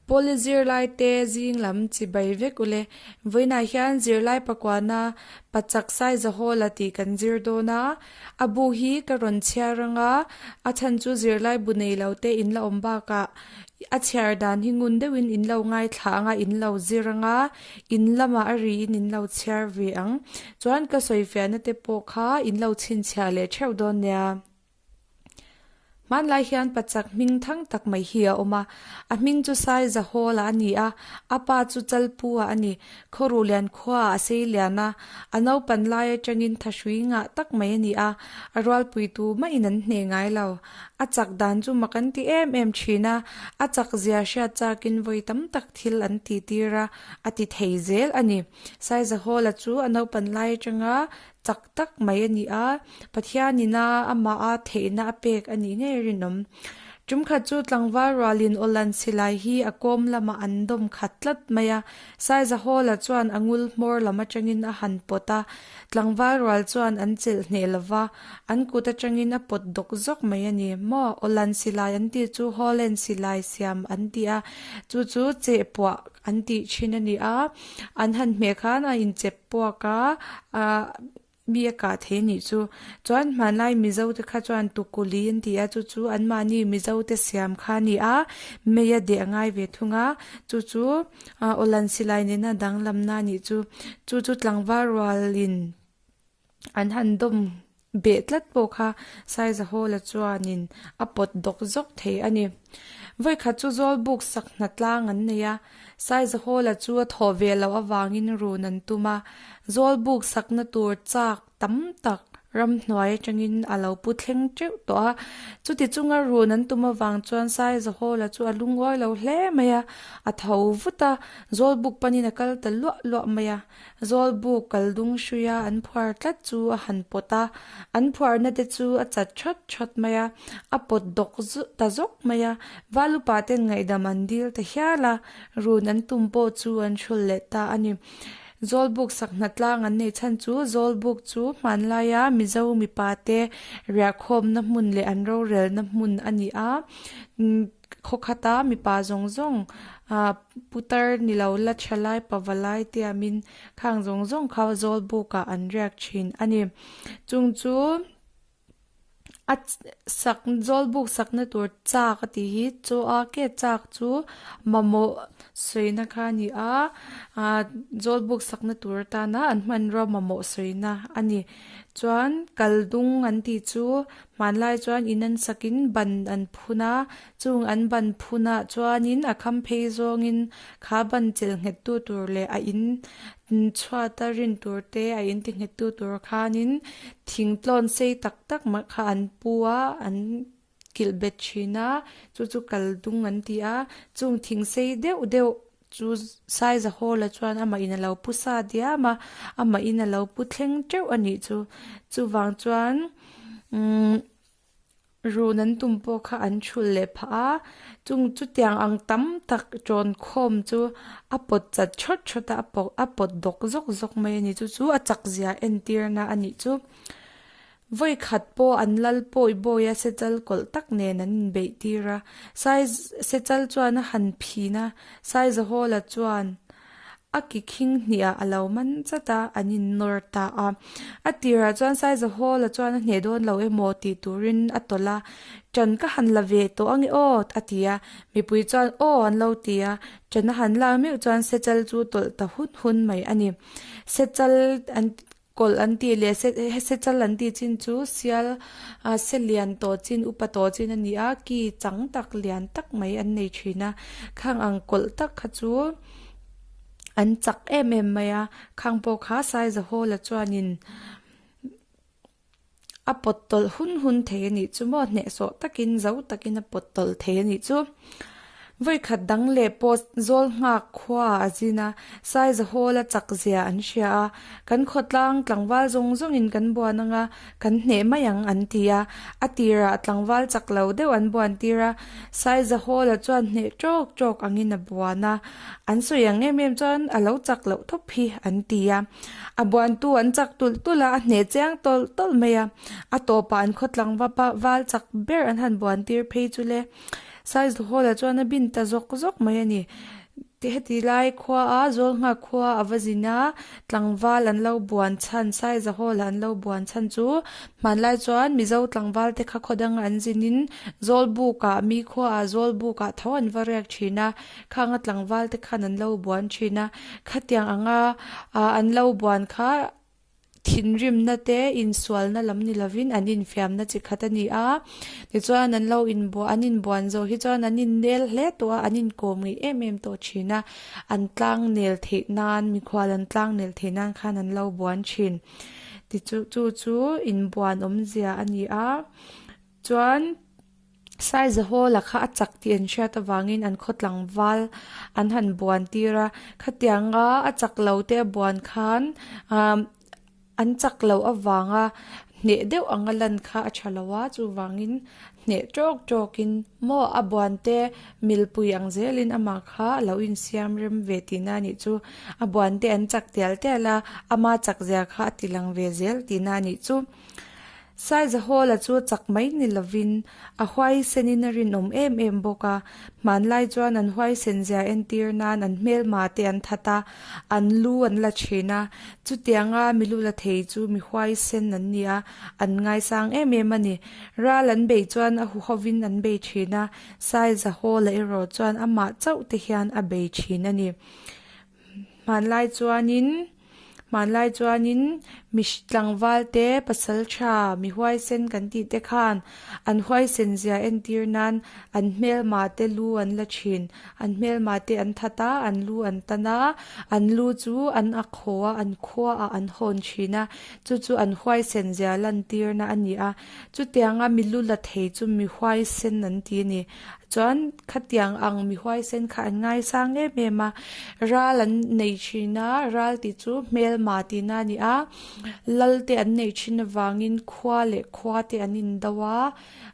Pawli zirlai te zing lam chibai vek ule. Vawiinah hian zirlai pakuana pachak size hall a tih kan zir dawn a. A bu hi ka rawn chhiar ang a, a chhan chu zirlai bu nei lo te in la awm bakah a chhiar dan hi ngun deuhin in lo ngaithla ang a, in lo zir ang a, in lamah a riin in lo chhiar ve ang. Chuan ka sawifiahna te pawh kha in lo chhinchhiah leh theuh dawn nia. Hmanlai hian pachak hming thang tak mai hi a awm a, a hming chu Saizahawla a ni a, a pa chu Chalpu-a a ni. Khawruhlian khuaah a sei lian a, a naupan lai atangin thahrui ngah tak mai a ni a, a rualpui tu mahin an hneh ngai lo. A chak dan chu mak an ti em em thin a, a chak zia hriat chakin vawi tam tak thil an tih tir a, a ti thei zel a ni. Saizahawla chu a naupan lai atanga chak tak mai a ni a, Pathianina amaha theihna a pek a nih ngei rinawm. Tumkhat chu tlangval rualin Awlan silai hi a kawm lamah an dawm khat tlat mai a, Saizahawla chuan a ngul hmawr lam atangin a han pawt a, tlangval rual chuan an chelh hneh lova, an kut atangin a pawt dawk zawk mai a ni. Maw Awlan silai an tih chu Holland silai siam an ti a, chu chu chehpuah an tih thin a ni a, an han hmeh khan a inchep puak a, ah mi a kah thei anih chu. Chuan hmanlai Mizo te kha chuan tukuli an ti a, chu chu anmahni Mizo te siam kha a ni a, mei a deh a ngai ve thung a, chu chu ah awlan silai nena danglamna a nih chu. Chu chu tlangval rualin an han dawm beh tlat pawh kha Saizahawla chuanin a pawt dawk zawk thei a ni. Vawikhat chu Zawlbuk sak hna tlang an nei a, Saizahawla chu a thawh ve loh avangin run an tum a, Zawlbuk sakna tur chak tam tak ramhnuai atangin a lo pu thleng teuh tawh a. Chuti chunga run an tum avang chuan Saizahawla chu a lungawi lo hle mai a, a tho vut a, Zawlbuk panin a kal ta luah luah mai a. Zawlbuk kal dung hruia an phuar tlat chu a han pawt a, an phuarna te chu a chat that that mai a, a pawt dawk ta zawk mai a. Valupa ten ngaihdam an dil ta hial a, run an tum pawh chu an hrul leh ta a ni. Zawlbuk sakhna tlang an neih chhan chu Zawlbuk chu hmanlaia Mizo mipa te riahkhawmna hmun leh an rorelna hmun a ni a. Khawkhata mipa zawng zawng ah putar ni lo la tha lai pava lai te a min khang zawng zawng kha zawl buk ah an riak thin a ni. Chung chu a sak zawl buk sakna tur chak a tih hi chaw a ke chak chu mamawh sawina kha a ni a ah zawl buk sakna tur atana an hmanrua mamawh sawina a ni. Chuan kal dung an tih chu Hmanlai chuan in an sakin ban an phun a, chung an ban phunah chuanin a kham phei zawngin kha ban chelh nghet tu tur leh a in chhuata rin tur te a in ti nghet tu tur khanin thing tlawn sei tak tak mah kha an pu a, an kilh bet thin a, chu chu kal dung an ti a, chung thing sei deuh deuh Chu Saizahawla chuan amah in a lo pu sa diam a, amah in a lo pu thleng teuh a nih chu. Chuvang chuan umm run an tum pawh kha an thulh leh phah a, chung chutiang ang tam tak tawn khawm chu a pawt chat thawt thawt a, a pawt a pawt dawk zawk zawk mai a ni. Chu chu a chak zia entirna a nih chu. Vawi khat pawh an lal pawi bawi a sechal kawlh tak nen an inbeih tir a, Sai sechal chuan a han phin a, Saizahawla chuan a ki khing hniah a lo man chat a, an innawr ta a. A tirah chuan Saizahawla chuan a hneh dawn lo emaw tih turin a tawlh a, Ṭan ka han la ve tawh ange aw a ti a, mipui chuan aw an lo ti a, ṭan a han lak meuh chuan sechal chu tawlh ta hun hun mai a ni. Sechal an Kawlh an tih leh sechal an tih chin chu sial ah se lian tawh chin upa tawh chin a ni a ki chang tak lian tak mai an nei thin a khang ang kawlh tak kha chu an chak em em mai a khang pawh kha Saizahawla chuanin a pawt tawlh hun hun thei a nih chu maw hnehsawh takin zo takin a pawt tawlh thei a nih chu. Vawikhat dang leh pawh zawl nghak khua ah a zin a, Saizahawla chak zia an hria a, kan khawtlang tlangval zawng zawngin kan buan anga kan hneh mai ang an ti a, a tirah tlangval chak lo deuh an buan tir a, Saizahawla chuan hneh tawk tawk angin a buan a, an sawi ang em em chuan a lo chak loh thawp hi an ti a. A buantu an chak tulh tulh a, a hneh chiang tawlh tawlh mai a. A tawpah an khawtlang va val chak ber an han buan tir phei chu le. Saizahawla chuan a bin ta zawk zawk mai a ni. Heti lai khuaa Zawlnghak khua a va zin a, tlangval an lo buan chhan, Saizahawla an lo buan chhan chu hmanlai chuan Mizo tlangval te kha khaw danga an zinin Zawlbukah, mi khuaah Zawlbukah tho an va riak thin a, khanga tlangval te khan an lo buan thin a, khatiang anga an lo buan kha Thinrimna te insualna lam ni lovin an infiamna chi khat a ni a, tichuan an lo inbuah an inbuan zawh hi chuan an innel hle tawh a, an inkawm ngei em em tawh thin a, an tlang nel theih nan mikhual an tlang nel theih nan khan an lo buan thin. Tichu chu chu inbuan awmzia a ni a, chuan. Saizahawla kha a chak tih an hriat avangin an khaw tlangval an han buan tir a, khatianga a chak lo te a buan khan ahh an chak loh avanga hneh deuh anga lan kha a tha lo a, chuvangin hneh tawk tawkin maw a buan te milpui ang zelin amah kha a lo insiam rem ve tihna a nih chu, a buan te an chak tial tial a, ama chak zia kha a ti lang ve zel tihna a nih chu. Saizahawla chu chak mai ni lovin a huaisenin a rinawm em em bawk a, hmanlai chuan an huaisen zia entir nan an hmelma te an that a, an lu an la thin a, chutianga mi lu la thei chu mi huaisen an ni a, an ngaisang em em a ni. Ral an bei chuan a huhovin an bei thin a, Saizahawla erawh chuan amah chauh te hian a bei thin a ni. Hmanlai chuanin hmanlai chuanin mi tlangval te pasal tha mi huaisen kan tih te khan an huaisen zia entir nan an hmelma te lu an la thin an hmelma te an that a an lu an tan a an lu chu an ak haw a an khua ah an hawn thin a chu chu an huaisen zia lantir na a ni a chutianga mi lu la thei chu mi huaisen an ti a ni. Chuan khatiang ang mi huaisen kha an ngaisang em em a, ral an nei thin a, ral tih chu hmelma tihna a ni a, lal te an neih thin avangin khua leh khua te an indo a,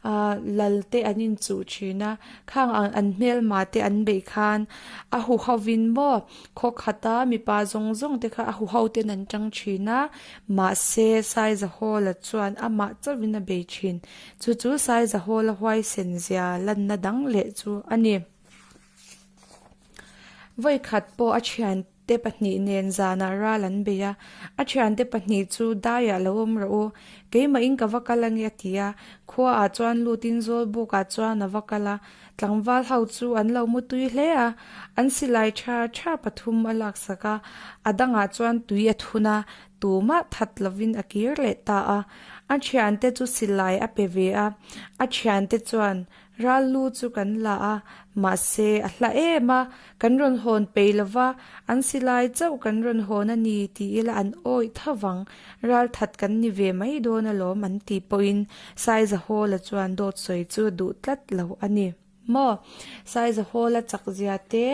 ah lal te an inchuh thin a, khang ang an hmelma te an beih khan a huhovin maw khaw khata mipa zawng zawng te kha a huho ten an tang thin a, mahse Saizahawla chuan amah chauhin a bei thin. Chu chu Saizahawla huaisen zia lanna dang leh chu a ni. Vawikhat pawh a thiante pahnih nen zanah ral an bei a, a thiante pahnih chu daiah lo awm rawh u, keimahin ka va kal ange a ti a, khuaah chuan lutin Zawlbukah chuan a va kal a, tlangval ho chu an lo mu tui hle a, an silai tha tha pathum a laksak a, a dangah chuan tui a thun a, Tumah that lovin a kir leh ta a, a thiante chu silai a pe ve a, a thiante chuan ral lu chu kan la a, mahse a hla em a, kan rawn hawn pei lova, an silai chauh kan rawn hawn a ni ti ila an awih tho vang, ral that kan ni ve mai dawn alawm an ti pawhin Saizahawla chuan dawt sawi chu duh tlat lo a ni. Maw? Saizahawla chak zia te,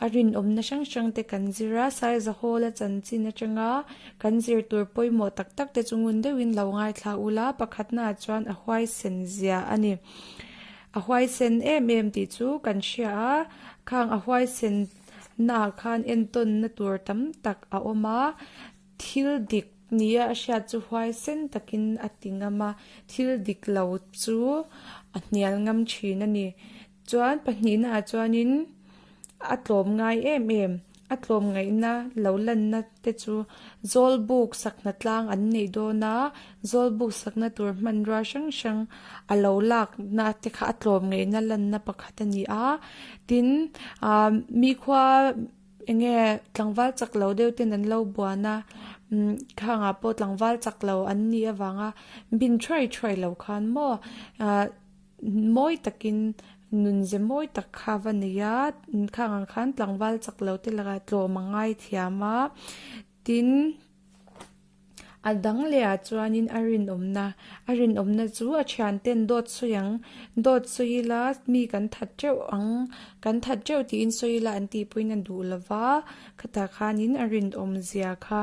a rinawmna hrang hrang te kan zir a, Saizahawla chanchin atanga kan zir tur pawimawh tak tak te chu ngun deuhin lo ngaithla ula, pakhatnaah chuan a huaisen zia a ni. A huaisen em em tih chu kan hria a, khang a huaisen naah khan entawnna tur tam tak a awm a, Thil dik nia a hriat chu huaisen takin a ti ngam a, thil dik lo chu a hnial ngam thin a ni. Chuan pahnihnaah chuanin a tlawm ngai em em, a tlawm ngaihna lo lanna te chu Zawlbuk sakna tlang an neih dawn a, Zawlbuk sakna tur hmanrua hrang hrang a lo lakna te kha a tlawm ngaihna lanna pakhat a ni a. Tin, ah mi khua. Enge tlangval chak lo deuh ten an lo buan a, umm khangah pawh tlangval chak lo an nih avanga bin thuai thuai lo khan maw ah mawi takin nunze mawi tak kha va nei a, khangah khan tlangval chak lo te lakah tlawm a ngai thiam a, tin. A dang leh ah chuanin a rinawmna, a rinawmna chu a thianten dawt sawi ang, dawt sawi ila mi kan that teuh ang, kan that teuh tiin sawi ila an tih pawhin a duh lova, khatah khanin a rinawm zia kha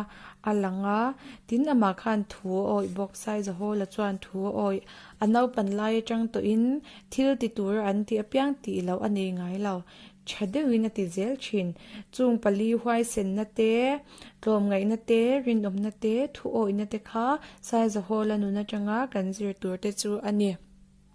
a lang a, tin amah khan thu a awih bawk, Saizahawla chuan thu a awih, a naupan lai atang tawhin thil ti tura an tih apiang tih loh a nei ngai lo. Tha deuhin a ti zel thin. Chung pali huaisenna te, tlawmngaihna te, rinawmna te, thuawihna te kha Saizahawla nun atanga kan zir tur te chu a ni.